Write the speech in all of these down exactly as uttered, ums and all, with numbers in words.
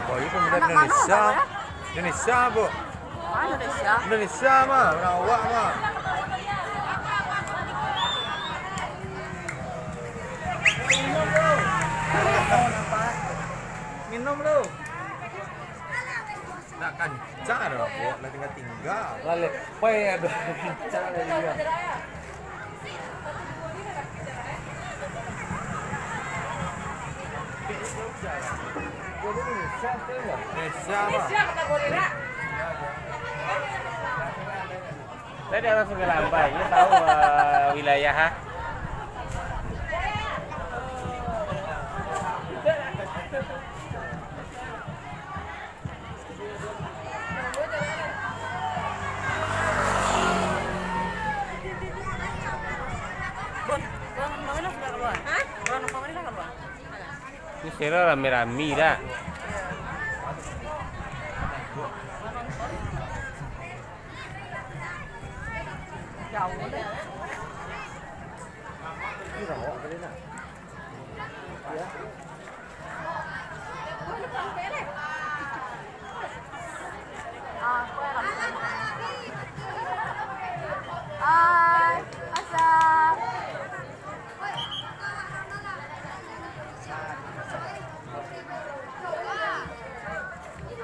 Wah, itu pemuda Indonesia. Indonesia, Bu. Ah, Indonesia. Indonesia mah, urang awak mah. Minum lu. Nak kancang ado, Bu, lah tingga-tingga. Lah lepai ado kancang ado juo. Indonesia, Pak. Tadi orang Sungai Lambai, dia tahu, eh, wilayah, ah. Bon, bon, bangun lah, sudah keluar. Hah? Bon, bangun lah, keluar. Ini sira rami-rami dah. Jauh dah. Ini rawak kali nak. Ya. Hai, Asam.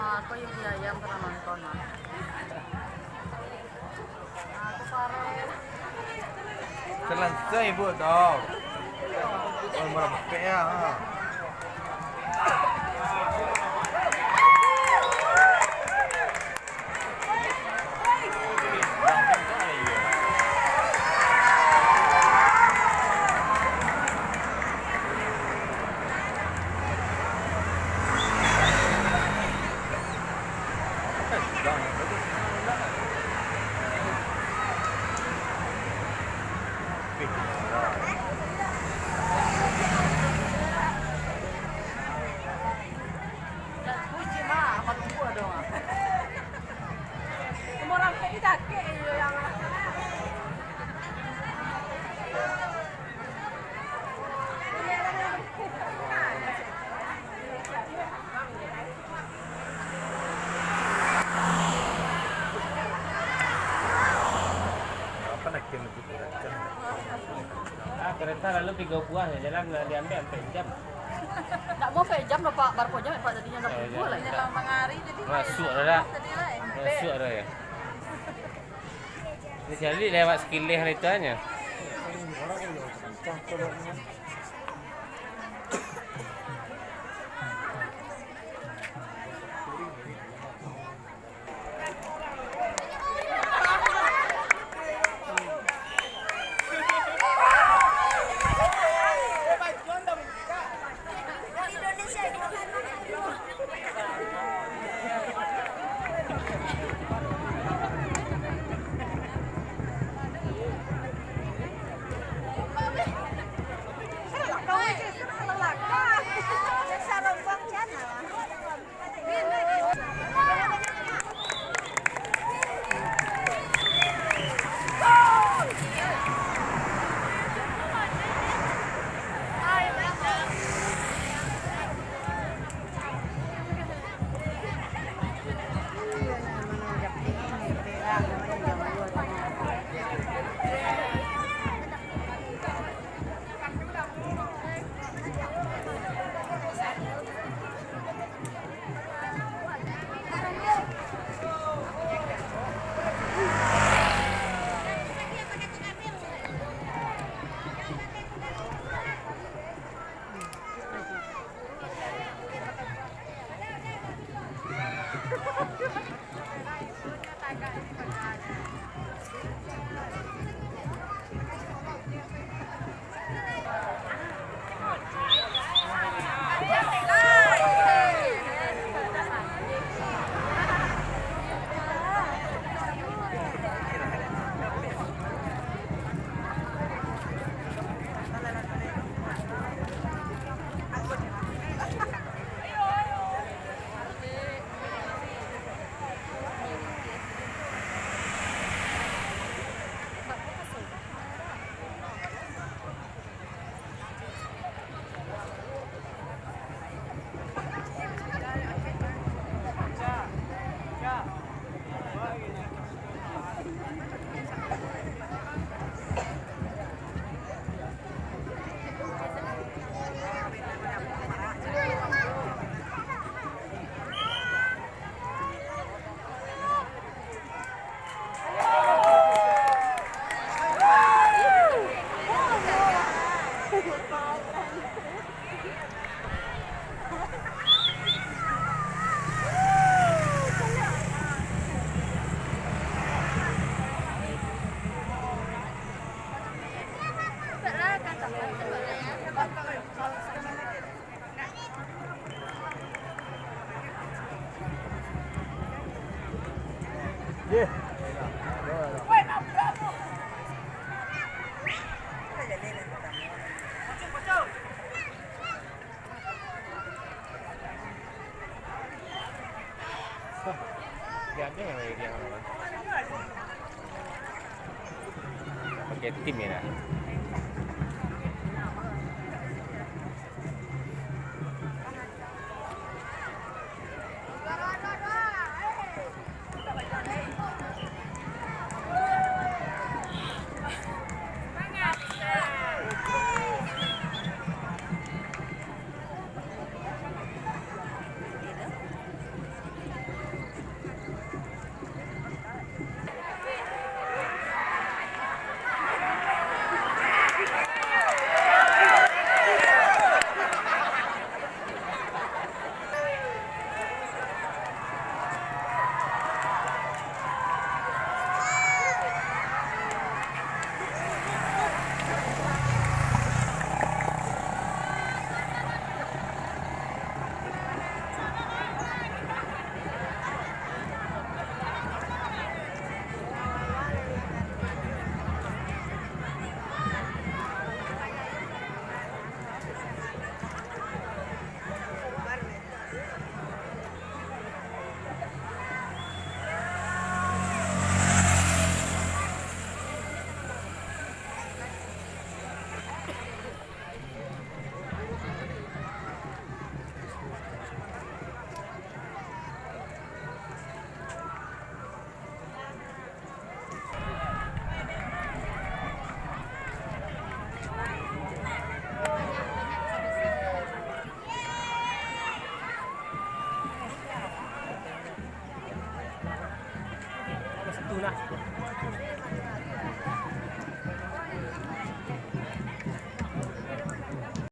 Ah, aku yang di ayam pernah nonton, ah. Salansai, Bu, tau. Oh, murah pek ya, ha. Ah, kereta lalu tiga buah ya, jalan nggak diambil sampai jam. Nggak mau sampai jam, Pak. Baru jam, Pak, tadinya sampai Oh, iya. Buah lah. Masuk dah. Tadi lah, eh. Masuk dah ya. Ini jadi lewat sekilih itu aja. Pakai tim ya, nah. Satu lah.